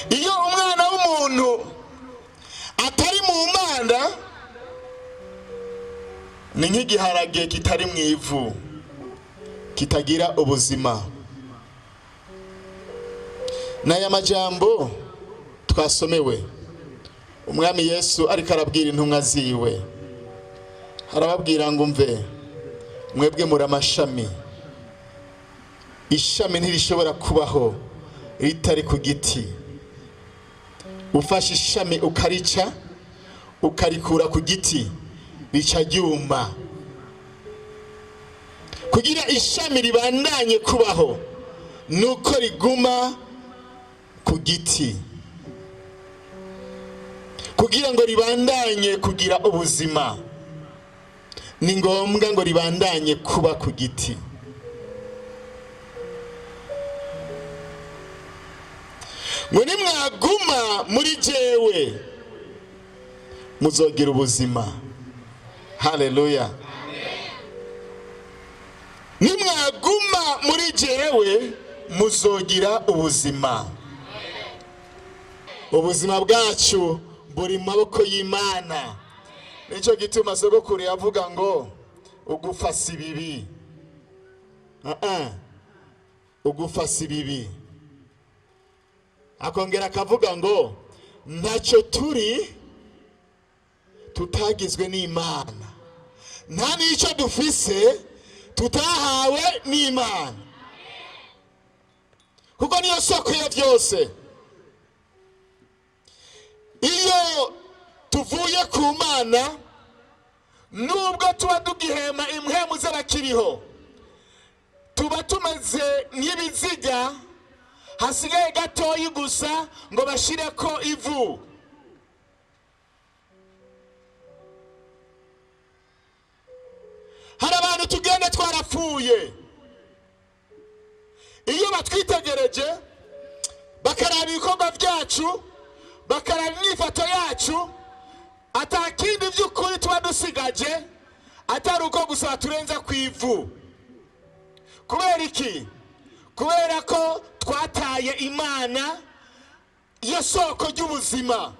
Iyo umwana w'umuntu atari mu Mana, ni nk'igiharage kitari mu ivu, kitagira ubuzima. N'aya majambo twasomewe, Umwami Yesu ariko arabwira intumwa ziwe, arababwira ngo: "Mve mwebwe muri amashami. Ishami ntirishobora kubaho ritari ku giti. Ufashe ishami ukarica, ukarikura ku giti, rica ryuma. Kugira ishami ribandanye kubaho nuko riguma ku giti, kugira ngo ribandanye kugira ubuzima ni ngombwa ngo ribandanye kuba ku giti." Ngo: "Nimwaguma muri jewe muzogira ubuzima." Haleluya! Nimwaguma muri jewe muzogira ubuzima. Ubuzima bwacu buri mu maboko y'Imana. Nicyo gituma sogokuru yavuga ngo: "Ugupfa si bibi." Ugupfa si bibi. Akongera akavuga ngo: "Ntacyo turi tutagizwe n'Imana, nta n'icyo dufise tutahawe n'Imana", kuko niyo soko ya byose. Iyo tuvuye ku Mana, nubwo tuba tugihema impwemu z'abakiriho, tuba tumeze nk'ibiziga hasigaye gatoyi gusa ngo bashireko ivu. Hari abantu tugenda twarapfuye. Iyo batwitegereje, bakaraba ibikorwa byacu, bakaraba imyifato yacu, atakindi by'ukuri tuba dusigaje atari uko gusa turenza ku ivu. Kubera iki? Kubera ko twataye Imana, iyo soko ry'ubuzima.